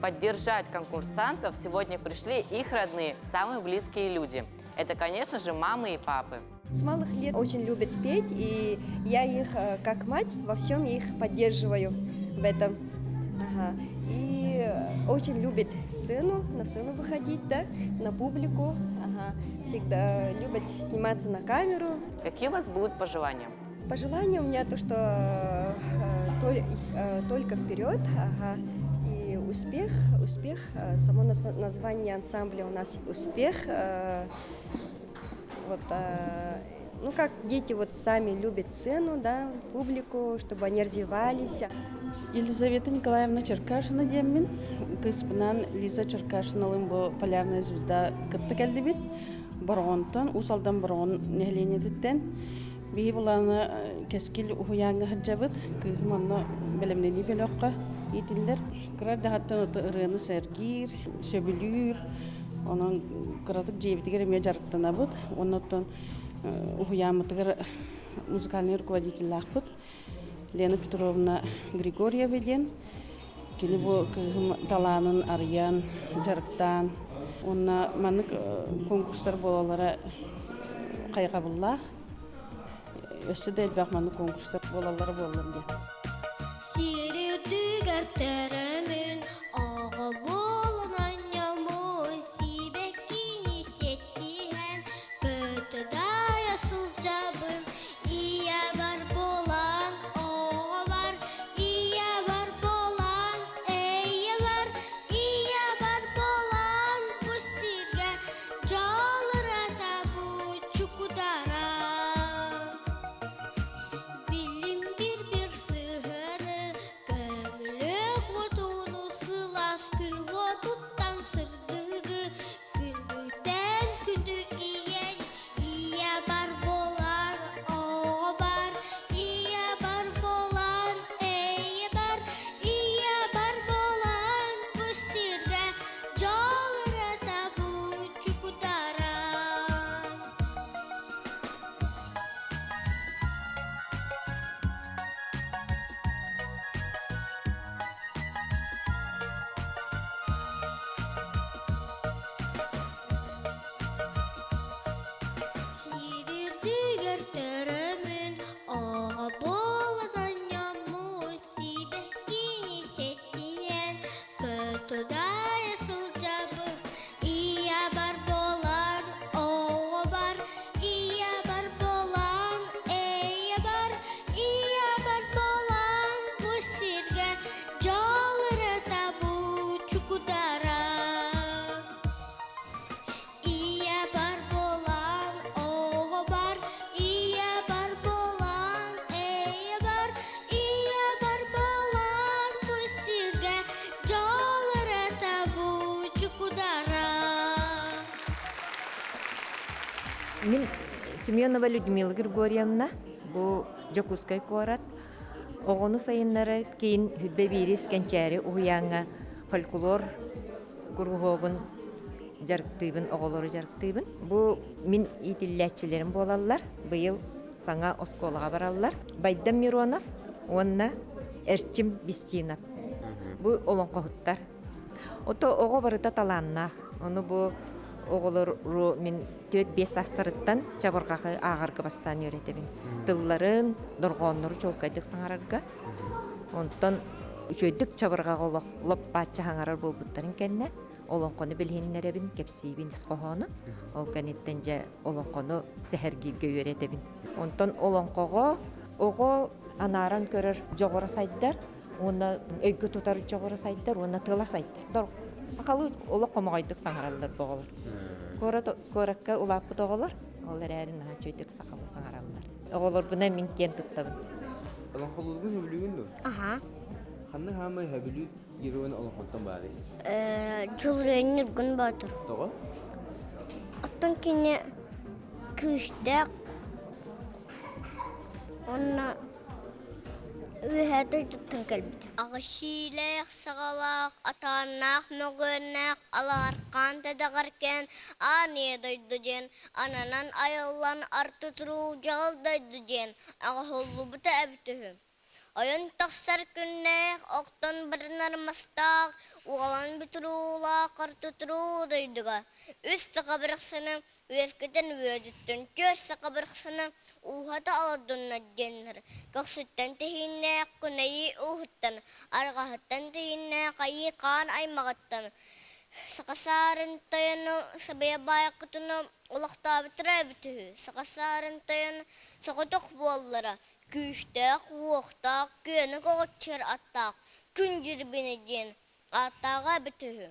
Поддержать конкурсантов сегодня пришли их родные, самые близкие люди. Это, конечно же, мамы и папы. С малых лет очень любят петь, и я их, как мать, во всем их поддерживаю в этом. Ага. И очень любит сцену, на сцену выходить, да, на публику. Ага. Всегда любит сниматься на камеру. Какие у вас будут пожелания? Пожелание у меня то, что только вперед, ага, и успех, успех, само название ансамбля у нас успех. Вот, ну как дети вот сами любят сцену, да, публику, чтобы они развивались. Елизавета Николаевна Черкашина диэммин, кыыспынаан Лиза Черкашиналыын бу Полярная звезда кытта кэллибит. Бороҕонтон, Уус Алдан Бороҕон нэһилиэнньэтиттэн биһи былааны Кэскил уһуйааҥҥа сылдьабыт. Кыыһым онно бэлэмнэнии бөлөххө иитиллэр. Кыра эрдэҕиттэн ырыаны сэргиир, сөбүлүүр. Онон кыратык дьиэбитигэр эмиэ дьарыктанабыт. Оннуттан уһуйааммытыгар музыкальнай руководителлаахпыт. Лена Петровна Григорьева диэн. Кини бу кыыһым талаанын арыйан, дьарыктаан уонна маннык конкурстар буолаллара хайҕабыллаах. Өссө да элбэх маннык конкурстар буолаллара буоллар диэн. Сир үрдүгэр төрөмүн, оҕо буолан оонньоммун, сибэккини сиэттиһэн, көтө дайа сылдьабын, ийэбэр буолан, оҕобор, ийэбэр буолан, эйэбэр, ийэбэр буолан, бу сиргэ дьол ырата бу чукудара. Билим бир-бир сыһыаны, көмүлүөк уотуну сылаас күн уотуттан сырдыгы, күндүтэн күндү ийэн, ийэ бар буолан оҕо бар, ийэ бар буолан эйэ бар, ийэ бар буолан бу сиргэ дьол ырата бу чукутара. Сиирдигэр төрөмүн, оҕо буолан ньоммун, сибэккини сэттиһэн, көтө-дайа сылдьабын, ийэбэр буолан, оҕобор, ийэбэр буолан, эйэбэр, ийэбэр буолан, бу сиргэ дьол ырыта бу чукудара. Ийэ бар буолан, оҕо бар, ийэ бар буолан, эйэ бар, ийэ бар буолан, бу сиргэ дьол ырата бу чукудара. Мин Семенова Людмила Григорьевна бу Дьокуускай куорат оҕону сайыннарар киин Хүлбэ биирис Кэнчээри уһуйааҥҥа фольклор куруһуогун дьарыктыыбын, оҕолору дьарыктыыбын. Бу мин иитиллээччилэрим буолаллар. Быйыл саҥа оскуолаҕа бараллар. Байдам Миронов уонна Эрчим Бестинов. Бу олоҥхоһуттар. Ото оҕо барыта талааннаах. Ону бу оҕолору мин 4-5 саастарыттан чабырҕахы ааҕарга бастаан үөрэтэбин. Тылларын, дорҕооннору чуолкайдык саҥарарга. Онтон үчүгэйдик чабырҕаҕы олох лоп-бааччы саҥарар буолбуттарын кэннэ олоҥхону билиһиннэрэбин, кэпсиибин ис хоһоону. Ол кэнниттэн дьэ олоҥхону сэһэргииргэ үөрэтэбин. Онтон олоҥхоҕо оҕо анааран көрөр дьоҕура сайдар, уонна өйгө тутар дьоҕура сайдар, уонна тыла сайдар. Сахалыы олох хомоҕойдук саҥараллар бу оҕолор. Куорат, куоракка улааппыт оҕолор, ол эрээри наһаа үчүгэйдик сахалыы саҥараллар. Оҕолорбунан мин киэн туттабын. Олоҥхолуургун сөбүлүүгүн дуо? Аха. Ханнык хаамай сөбүлүүр геройун олоҥхоттон баарый? Дьулуруйан Ньургун Боотур. Тоҕо? Оттон кини күүстээх уонна үөһээ дойдуттан кэлбит. Аҕыс саҕалаах, атааннаах мөҕүөннээх, алаархаан тэдэҕэркээн аан ийэ дойду диэн ананан айыллан арты туруу дьаҕыл дойду диэн аҕаһыллыбыта эбит үһү. Ойон тахсар күннээх, охтон барынар мастаах, уолан бүтүрүүлаах хартытыруу дойдуга үс саха барахсаны үөскэтэн үөдүттэн түөрт саха барахсаны ууһата олордунна диэннэр көхсүттэн тэһииннээх күнэйии ууһуттан, арҕаһыттан тэһииннээх айыы хаан аймаҕыттан саха саарын тойону сабыйа баайкытыны олохтообуттара эбит үһү. Саха саарын тойон соҕотох буоллара күүстээх, уохтаах, күөнү көҕүччэр аттаах Күн Дьирбинэ диэн ааттааҕа эбит үһү.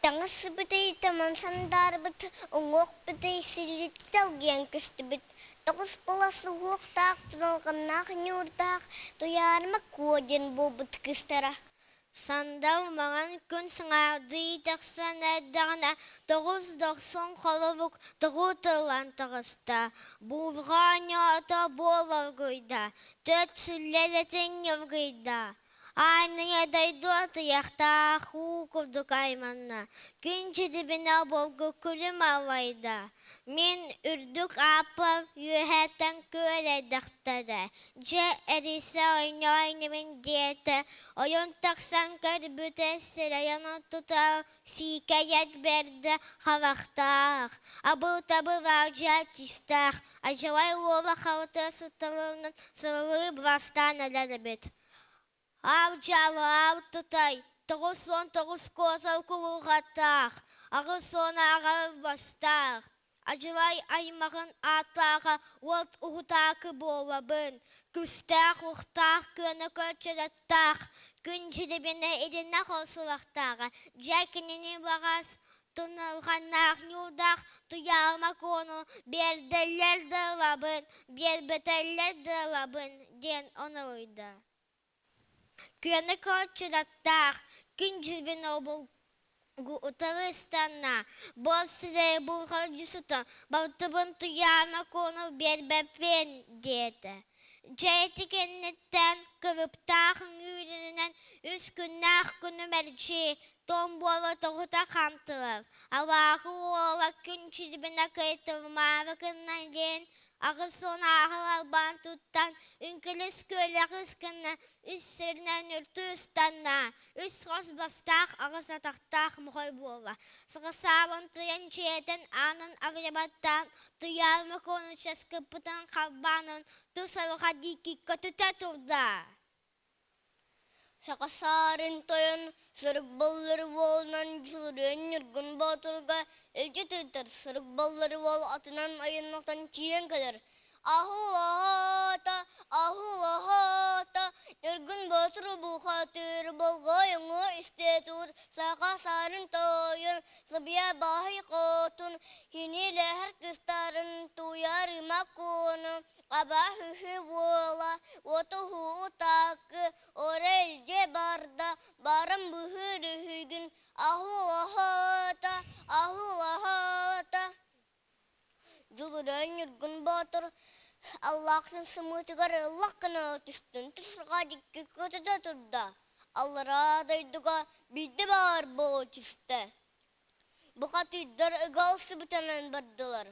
Таҥас сыбытай таман сандаарбыт, уҥуох бүтэй силлити чалгыйан көстүбүт, тоҕус былас уһуохтаах, туналҕаннаах ньуурдаах Туйаарыма Куо диэн буолбут кыыстара. Сандал маҥан күн саҥардыы тахсан эрдэҕинэ тоҕус дохсун холобук тоҕу тыллан таҕыста, буурҕа оонньоото буоларгыйда, төрт сүллэрэтин ньылгыйда. Аанньа дойду атыйахтаах уу курдук айманна, күн ситиминэ обургу күлүм аллайда. Мин үрдүк ааппар үөһэттэн күөрэйдэхтэрэ, дьэ эрийсэ оонньоо инибин диэтэ, ойон тахсан көрбүтэ сирэйин ортотугар сиикэйэт бэрдэ харахтаах, абыл-табыл аалдьа тистээх, адьалай уола халыта сытарынан сыралыы быластаан эрэр эбит. Аалдьаалы тутай, 99 куотар кубулҕаттаах, 80 ааҕар бастаах, адьырай аймаҕын ааттааҕа уот уһутаакы буолабын, күстээх-уохтаах күөнэ көрчөлөттөөх, күн дьирибинэ илинэ хорсулахтааҕа, дьэ кинини баҕас туналҕаннаах ньуурдаах Туйаалма Куону биэрдэллэр да ылабын, биэрбэтэллэр да ылабын диэн оноруйда. Күөнэ көрчүлэттаах, күн дьирбин обургу утары ыстанна, буор сирэйи бурҕалдьы сытан, балтыбын Туйаана Куону биэрбэппин диэтэ. Дьэ ити кэнниттэн кырыктаах үҥүүрүнэн үс күннээх күнү мэлдьи тоҥ буола тоҕута хаамтылар. Алааһы уола күн дьирбинэ кыайтарымаары гынна диэн 80 ааһар албаан туттан, үҥкүлүс күөлэҕис гына үс сиринэн үлтү ыстанна, үс хос бастаах, аҕыс атахтаах моҕой буолла. Саҕасаабын туйан дьиэтин аанын арыйабаттаан, Туйаар Мокуонуча скыппытын харбаанын тус арҕа диэки көтүтэ турда. Саха саарын тойон сырык баллары уолунан Дьулуруйан Ньургун Боотурга илдьи тыытар, сырык баллары уол атынан айаннатан тиийэн кэлэр. Аһылаата, аһылаата, Ньургун Боотур бухатыыр болҕойоҥҥо истэ тур, саха саарын тойон, сыбыйа баай хотун, кинилэһэр кыстарын туйарыма куону, абааһы буола, уотуһу-утаакы, орэлдьэ барда, баран быһыр үһүгүн, аһылаһата, аһылаһата. Дьулуруйан Ньургун Боотур Аллаахтын сымыытыгар ыллах гына түстүн тусурҕа дьикки көтүтэ турда, аллараа дойдуга биирдэ баар буола түстэ. Бухатыырдар ыга ылсыбытынан бардылар.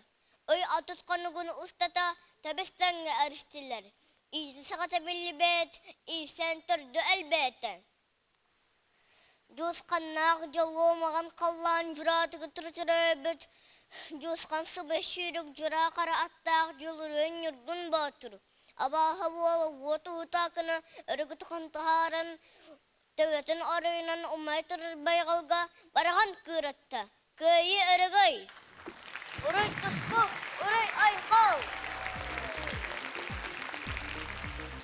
Ый отут хонугун устата тэбис-тэҥҥэ эристилэр. Иитэ саҕата биллибэт, иирсээн төрдө элбээтэ. Дьуусханнаах дьолуо маҕан халлаан дьураатыгы төрөөбүт Дьуусхан сыбыс сүүрүк дьураа хара аттаах Дьулуруйан Ньургун Боотур абааһы уола уот уһутаакыны өрүгүтүхэн таһааран төбөтүн оройунан умайа турар байҕалга барахан кыыратта. Кыайыы өрөгөй! Уруй туску, уруй айхал!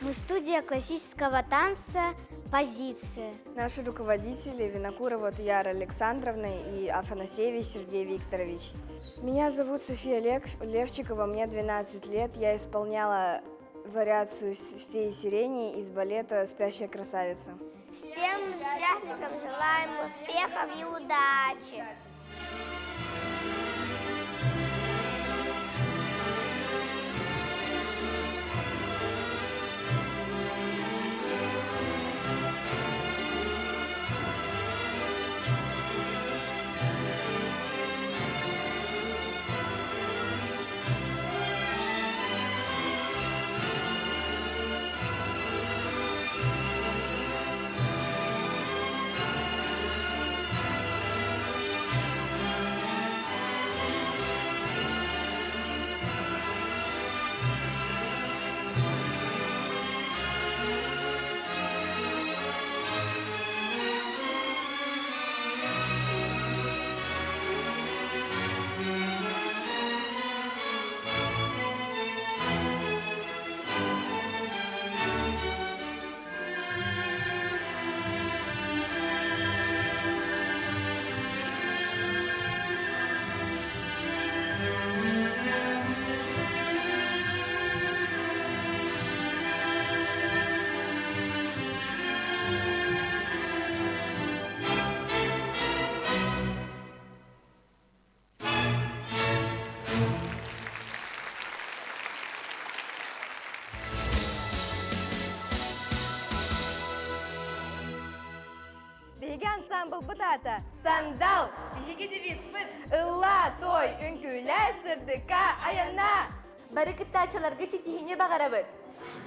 Мы студия классического танца «Позиция». Наши руководители Винокурова Туяра Александровна и Афанасьевич Сергей Викторович. Меня зовут София Левчикова, мне 12 лет. Я исполняла вариацию феи сирени из балета «Спящая красавица». Всем участникам желаем успехов и удачи! Тылбыт аата Сандал! Биһиги девизпыт Ыллаа, той, үҥкүүлээ, сырдыкка, айаннаа! Бары кыттааччыларга ситиһиини баҕарабыт!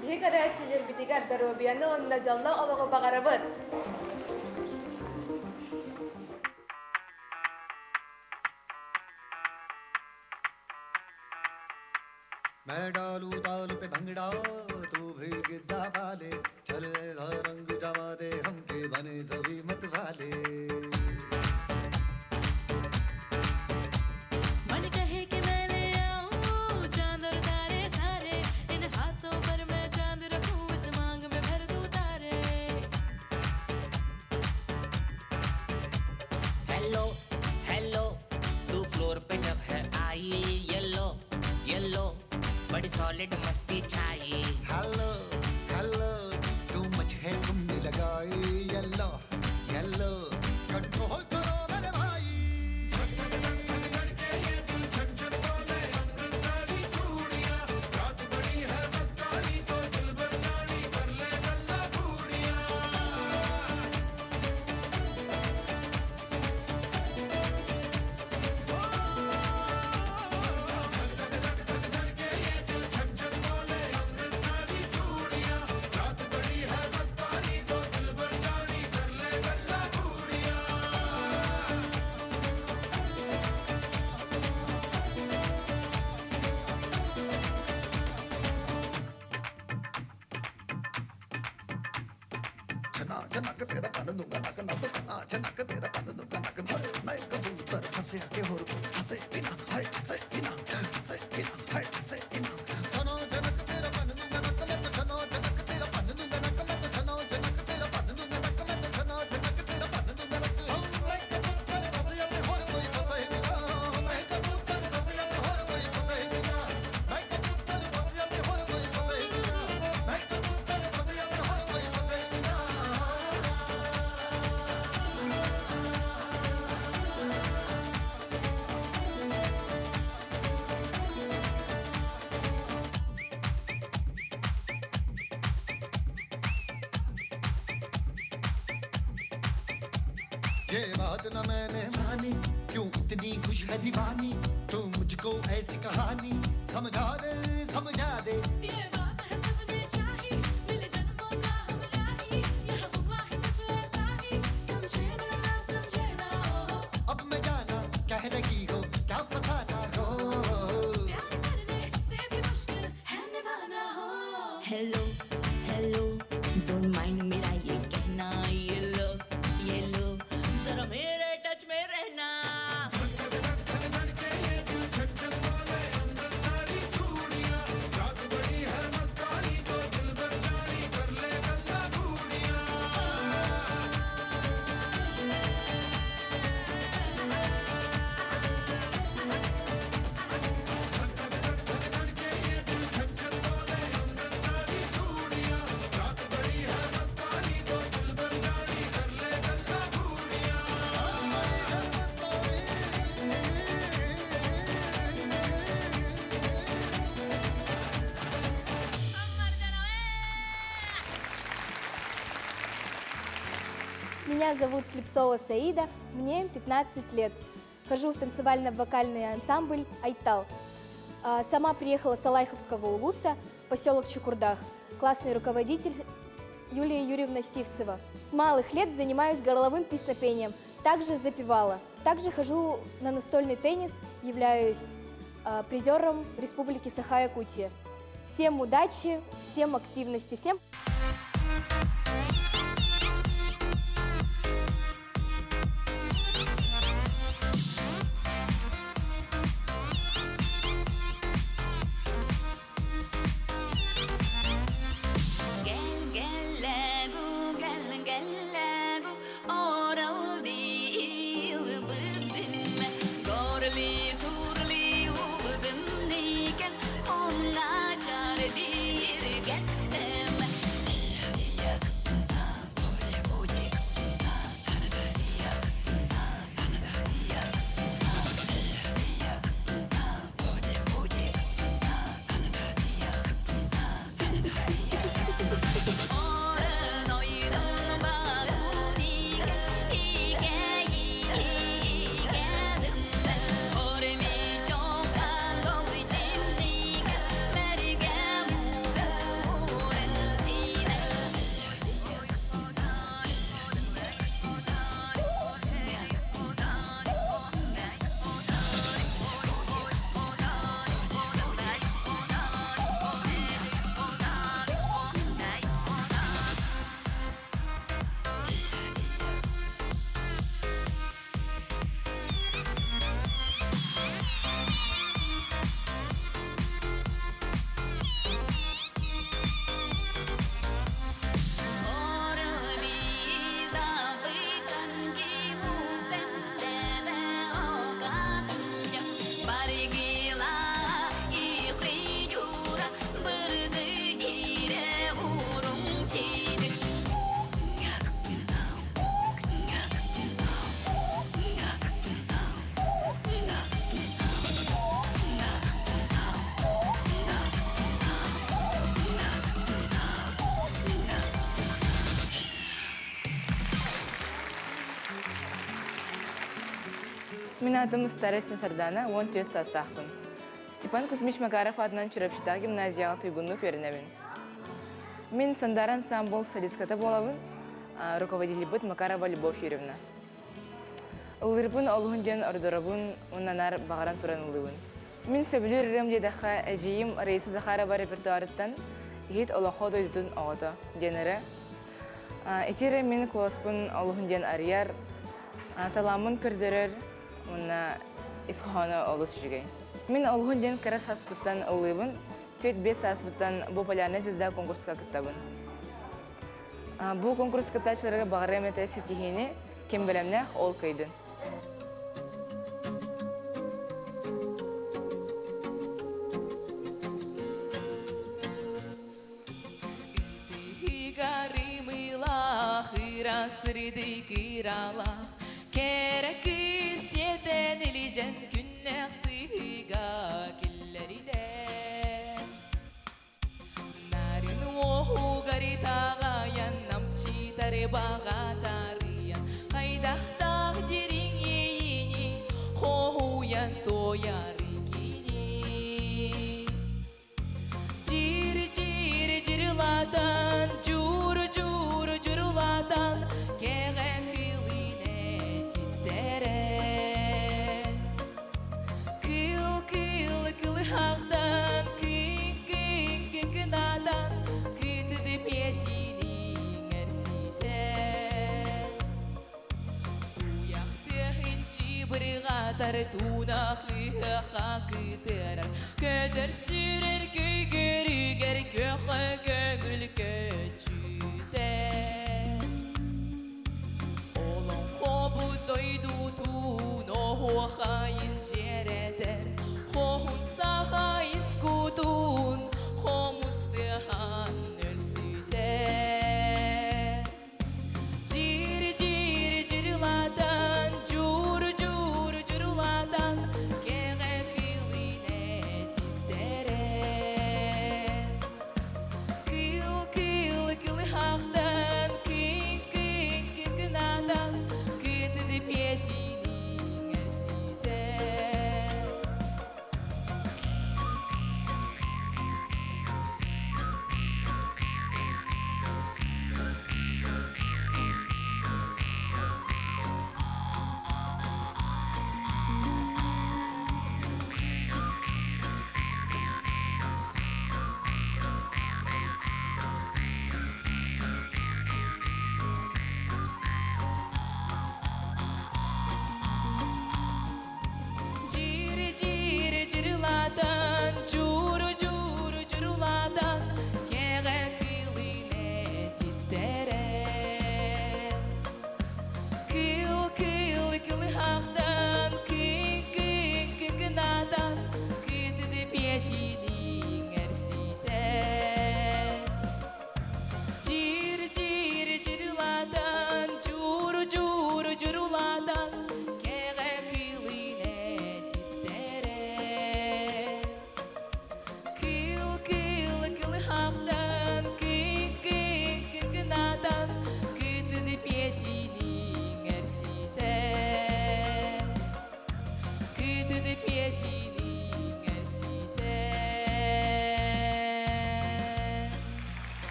Биһиги көрөөччүлэрбитигэр доруобуйаны уонна дьоллоох олоҕу баҕарабыт! मैं डालू ताल पे भंगड़ा, तू भी गिद्दा वाले। चल ऐसा रंग जमा दे, हम के बने सभी मत वाले। मन कहे कि मैं ले आऊं चांद और तारे सारे, इन हाथों पर मैं चांद रखूं, इस मांग में भर दूं तारे। हेलो हेलो, तू फ्लोर पे जब है आई, येलो येलो बड़ी सॉलिड मस्ती छाई। Hello hello, too much है तुमने लगाई, yellow yellow control करो मेरे भाई। धक धक धक धक धड़के ये दिल छन छन बोले, अमृतसरी चूड़ियां। रात बड़ी है मस्तानी तो दिल भर जानी, कर ले गल्ला बूढ़ियां। छना छनक तेरा पन दूंगा नक नक छना छनक तेरा पन दूंगा नक। मैं कबूतर फंसे के होर फंसे बिना, हाय फंसे बिना, फंसे बिना, हाय फंसे बिना। छना छनक तेरा पन दूंगा नक मैं तो, छना छनक तेरा पन दूंगा नक मैं तो, छना छनक तेरा पन दूंगा नक मैं तो, छना छनक तेरा पन दूंगा नक। मैं कबूतर फंसे ते होर कोई फंसे बिना, मैं कबूतर फंसे ते होर कोई फंसे बिना, मैं कबूतर फंसे ते होर कोई फंसे बिना, मैं कबूतर फंसे ते होर कोई फंसे बिना। ये बात न मैंने मानी, क्यों इतनी खुश है दीवानी तू, मुझको ऐसी कहानी समझा दे, समझा दे। ये बात है सबने चाही, मिले जन्मों का हमराही, यहाँ हुआ है कुछ ऐसा ही, समझे ना समझे ना। अब मैं जाना कह रही हो, क्या फसाना हो, प्यार करने से भी मुश्किल है निभाना हो। Hello hello, don't mind मेरा ये कहना, ये लो ये लो जरा मेरे टच में रहना। Меня зовут Слепцова Саида, мне 15 лет. Хожу в танцевально-вокальный ансамбль «Айтал». Сама приехала с Алайховского улуса, поселок Чукурдах. Классный руководитель Юлия Юрьевна Сивцева. С малых лет занимаюсь горловым песнопением, также запевала. Также хожу на настольный теннис, являюсь призером Республики Саха-Якутия. Всем удачи, всем активности, всем... Gel gel gel gel oral gorli turli uldun onna çare bir gettem. Мин аатым Старостин Сардана, 14 саастаахпын. Степан Кузьмич Макаров аатынан Чурапчытааҕы гимназияҕа туйгуннук үөрэнэбин. Мин Сандаара ансаамбыл солистката буолабын, руководителбыт Макарова Любовь Юрьевна. Ыллыырбын олуһун диэн ордоробун уонна наар баҕаран туран ыллыыбын. Мин сөбүлүүр ырыам диэтэххэ, эдьиийим Раиса Захарова репертуарыттан «Иһит олоххо дойдутун оҕото» диэн эрэ. Ити эрэ мин куоласпын олуһун диэн арыйар, талааммын көрдөрөр уонна ис хоһооно олус үчүгэй. Мин олуһун диэн кыра сааспыттан ыллыыбын, 4-5 сааспыттан бу Полярная звезда конкурска кыттабын. Бу конкурс кыттааччыларга баҕарыам этэ ситиһиини, ким бэлэмнээх, ол кыайдын. Сырдык Кэрэ кыыс сиэтэн илдьэн күннээх сыһыыга киллэринэ. Нарын уоһугар итаҕайан, намчытары баҕатарыйан, хайдахтаах дириҥ иэйиини хоһуйан туойары кини. Чири-чири чирилатан, чуру-чуру чурулатан, кэҕэ кылыне титтэрэн. Кыл-кыл кылыһахтан, кыҥ-кыҥ кыҥкынатан, кытыды петиниҥ эрситэн. Туйахтыахын чыбырҕатар, туунахыаха кытырар, көтөр сүрэр көйгөрүгэр көхө